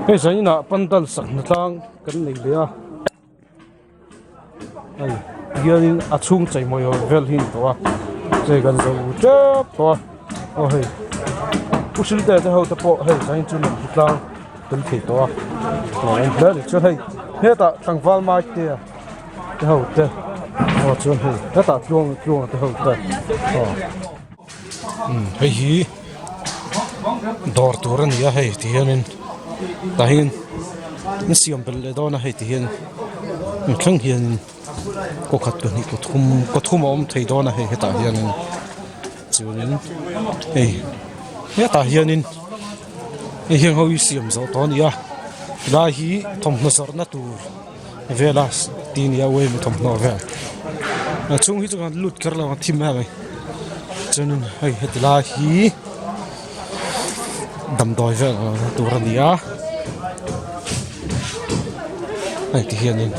Hei zaninah pandal sak hnatlang kan nei leh a hei hianin a chhung cheimawi ho vel hi a ni tawh a chei kan zo tep tawh a aw hei pu hrilte te ho te pawh hei zanin chu nuam hnatlang tel thei tawh a aw en hle a ni chuan hei hetah tlangval mai te a te ho te aw chuan hei hetah tluang tluanga te ho te aw. Hei hi dawr tur a ni a hei ti hianin tah hian an siam belh leh dawn a hei ti hian in thleng hianin kaw khat pahnih kaw thum kaw thum a awm thei dawn a hei hetah hianin chuanin hei hetah hianin hei heng ho hi siam zawh tawh a ni a tilai hi thawmhnaw zawrhna tur vela ti nia uaim thawmhnaw vel a chhung hi chu kan lut kher lo ang thim em mai chuanin hei heti lai hi damdawi vel tur a ni a hei ti hianin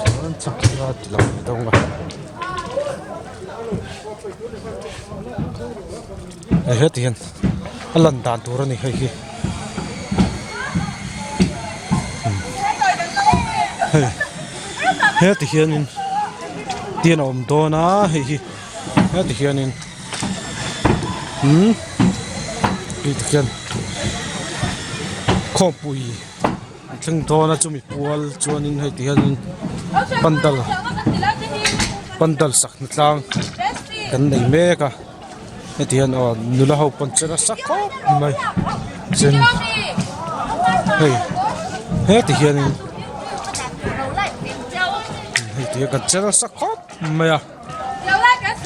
chuan chak ila ti lang ve deuh ang a hei heti hian a lan dan tur a ni hei hi hei heti hianin tian a awm dawn a hei hi heti hianin umm hei ti hian khawmpui a thleng dawn a chumi pual chuanin hei ti hianin pandal pandal sak hnatlang kan nei mek a. Heti hian aw nula ho pawn che nasa khawp mai chuan hei heti hianin hei ti hian kan che nasa khawp mai a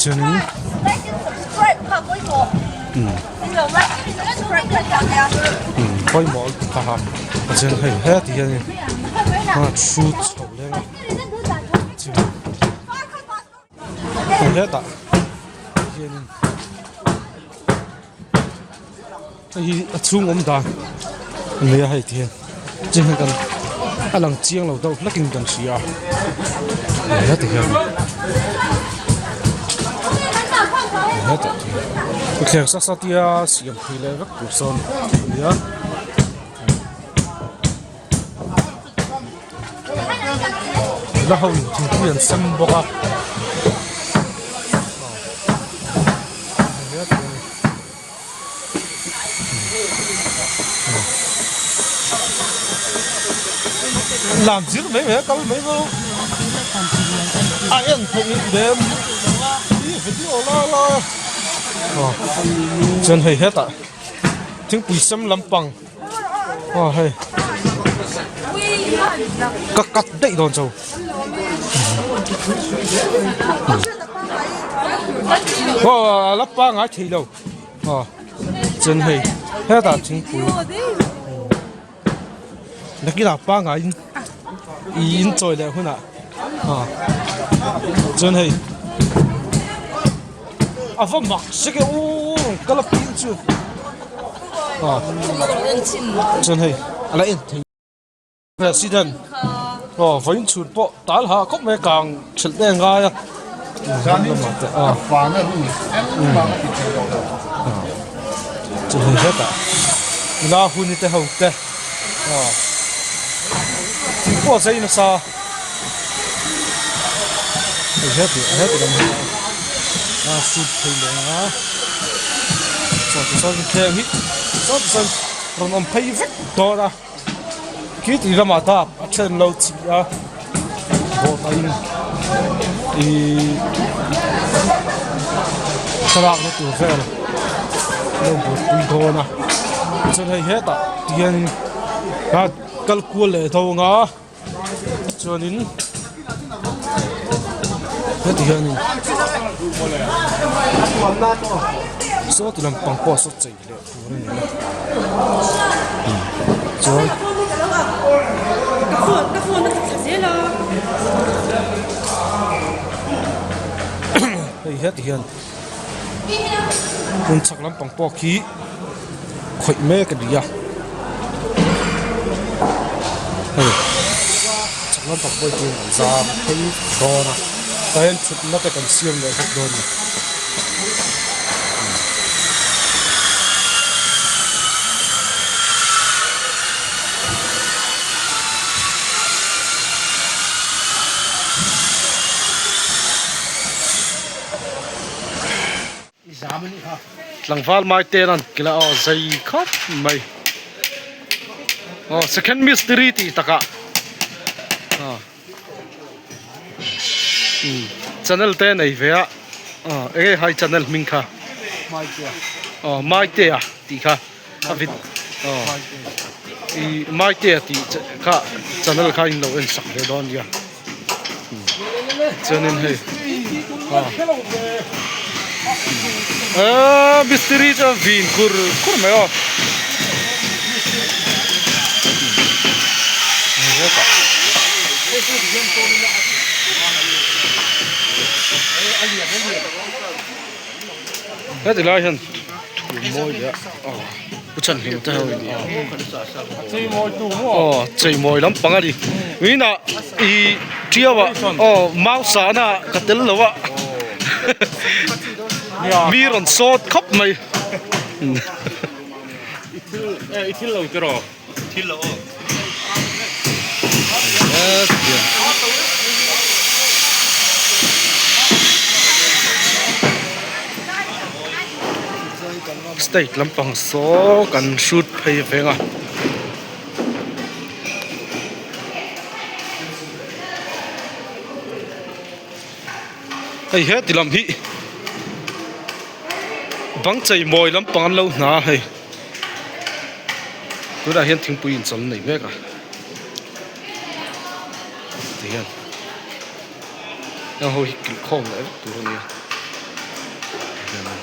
chuanin pawimawh lutuk a chuan hei heti hianin a thu chho leng a chuan. Hetah hianin hei hi a chhung awm dan a ni a hei ti hian chiang hian kan a lang chiang lo deuh hlakin kan hria a heti hian hetah thuthleng sa sa tia siam thei leh vek tur sawn a ni a. La ho in thingpui an sem bawk a lam zir mai mai a kal mai mai a en theih em i video la la chuan hei hetah thingpui sem lampang. Aw hei ka cut daih dawn cho aw a la pangai thei lo aw chuan hei hetah thingpui nakinah pangaiin ih in chawi leh hunah aw chuan hei a va mak sek e u ka la pin chu aw chuan hei a la en thei president aw vawiin chhun pawh tal ha khawp mai a kang thelh te a ngai a chuan hei hetah nula hun te ho te aw thing pawh a zai nasa. Hei heti heti lam hi a shoot thei leh ang a saw ti sawn thleng hi saw ti sawn rawn awm phei vek dawn a khi tih lamah dap a then lo chi a bawt a in ihh thlalak na tur vel lo buaipui dawn a chuan hei hetah ti hianin kal kual leh tho ang a. Chuanin heti hianin saw ti lampang pawh saw chei leh tur a ni a chuan hei heti hian hmun chhak lampang pawh khi khawih mek a ni a hei chhak lampang pawh hi an zam phei dawn a tah hian thutna te kan siam leh bawk dawn a ni. Tlangval mai te an kilh a aw zei khawp mai aw second mistiri tih takah aw umm channel te nei ve a aw eng nge hai channel hming kha aw maitea tih kha a vid aw ih maitea tih kha channel kha in lo en sak ve dawn nia. Chuanin hei aaa mistiri chuan vin kur kur mai aw heti lai hian thu mawi leh a Pu Chhanhim te ho in aw cheimawi lampang a ni inah ih tiau ah aw mau sahna ah ka tel lo a mi rawn sawt khawp mai. State lampang saw kan hrut phei veng a. Hei heti lam hi bang chei mawi lampang an lo hna a hei. Tunah hian thingpui in chawl nei mek a tihian heng ho hi kilh khawm leh vek tur a nia tihian an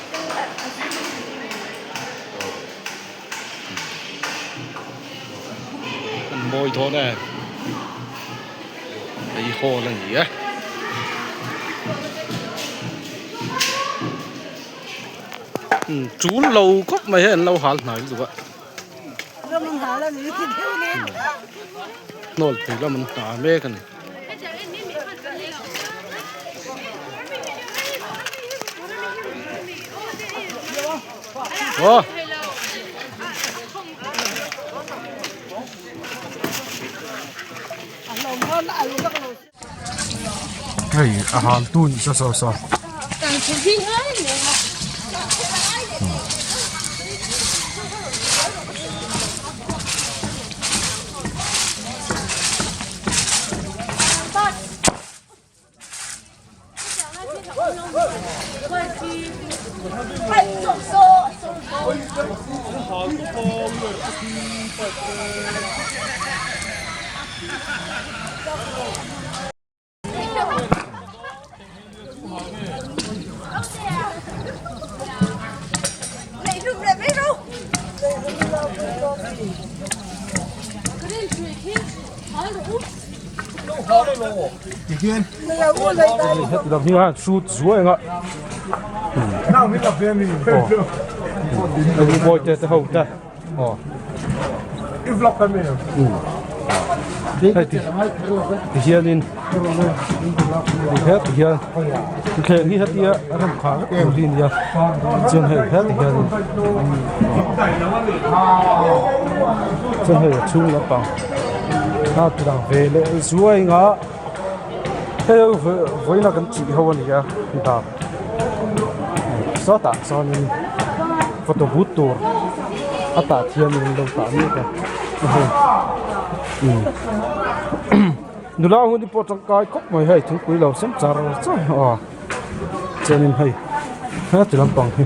mawi dawn em hei hall a ni e. Tul lo khawp mai hi an lo hal hnai lutuk a hnawl thei lam an hna mek a ni. Aw. Hei a hal tun sa saw saw. Heti lam hi a shoot zuai ang a aw mawi te te ho te. Aw. I vlog kan mi. Hei ti ti hianin he ti hian thleng hi hetia a rem khah vek tur hi a nia chuan hei heti hianin chuan hei a chhung lampang a ti lang ve leh zuai anga hei vawiin a kan tih ho a ni a dap. Sawtah chuanin photo booth tur a tah thiamin an lo tah mek a umm nula hun te pawh tangkai khawp mai hei thingpui lo sem char char aw chuanin hei heti lampang hi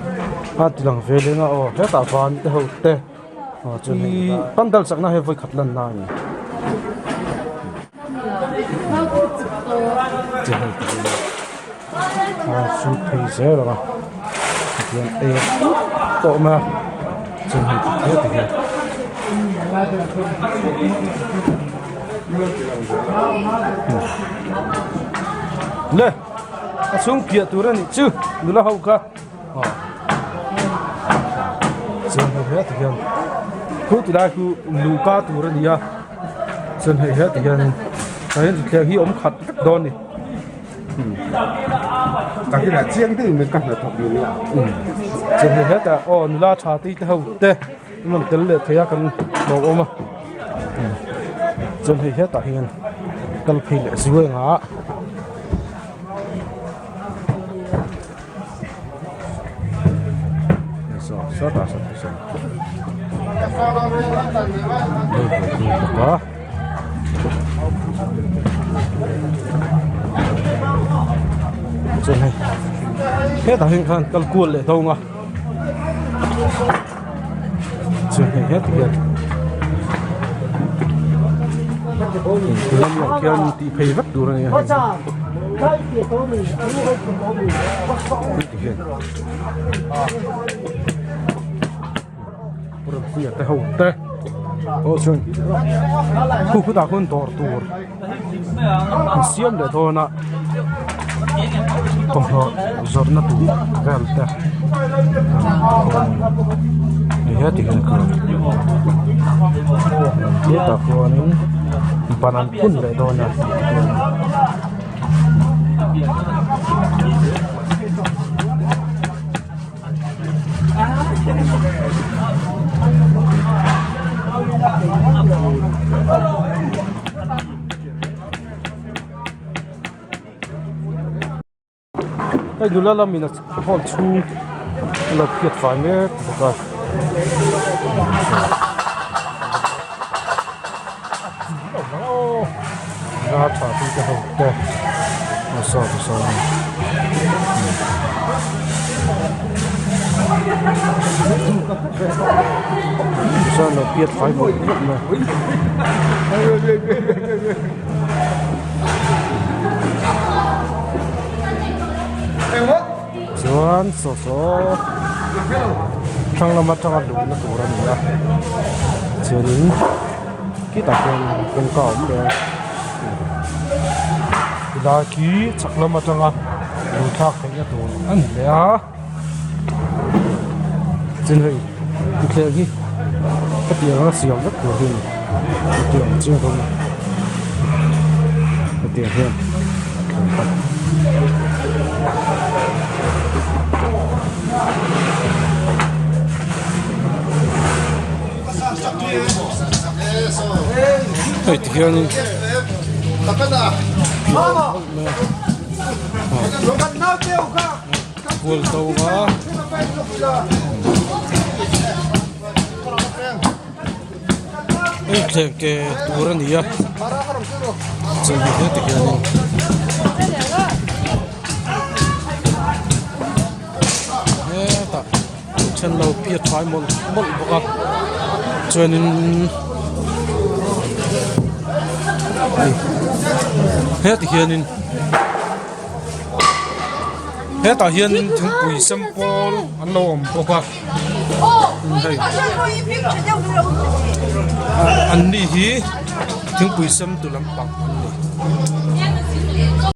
a ti lang ve leng a aw hetah van te ho te aw chuan hei pandal chakna hi vawikhat lanna a ni. A shoot phei zel ang a tihian ei a tut tawh mai a chuan hei ti hian ti hian le a chhung piah tur a nih chu nula ho kha aw chuan hei heti hian khu ti lai khu luhka tur a ni a chuan hei heti hianin tah hian thuthleng hi a awm khat vek dawn a ni. Chuan hei hetah aw nula tha te te ho te an rawn tel leh thei a kan lo awm a chuan hei hetah hian kal phei leh zuai ang a. saw sawtah sawn sawn lo buaipui bawk a. Chuan hei hetah hian khan kal kual leh dawng a chuan hei heti hian lam lah khian tih phei vek tur a ni a heti hian. Rampuia te ho te aw chuan khu khutah khuan dawr tur an siam leh dawn a thawmhnaw zawrhna tur vel te hei heti hian ka hetah khuanin ban an phun leh dawn a. Hei nula lamin a hall chhung a lo phiat fai mek bawk a. Nula tha pui te ho te a saw te sawn chuan lo piat fai mawlh mawlh mai. Chuan saw saw thlang lam atanga luhna tur a ni a chuanin khitah khian kawngka a awm leh a tilai khi chhak lam atanga lu thlak theihna tur a ni leh a chuan hei thuthleng hi hetiang anga siam vek tur hi a ni hetiang ang chiang dawn a hetiang hian. Hei ti hianin hual to a. Hei thleng ke tur a ni a chuan hei heti hianin hetah then lo piat fai mawlh mawlh bawk a chuanin hei heti hianin hetah hianin thingpui sem pawl an lo awm bawk a. Hei an ni hi thingpui sem tu lampang an ni.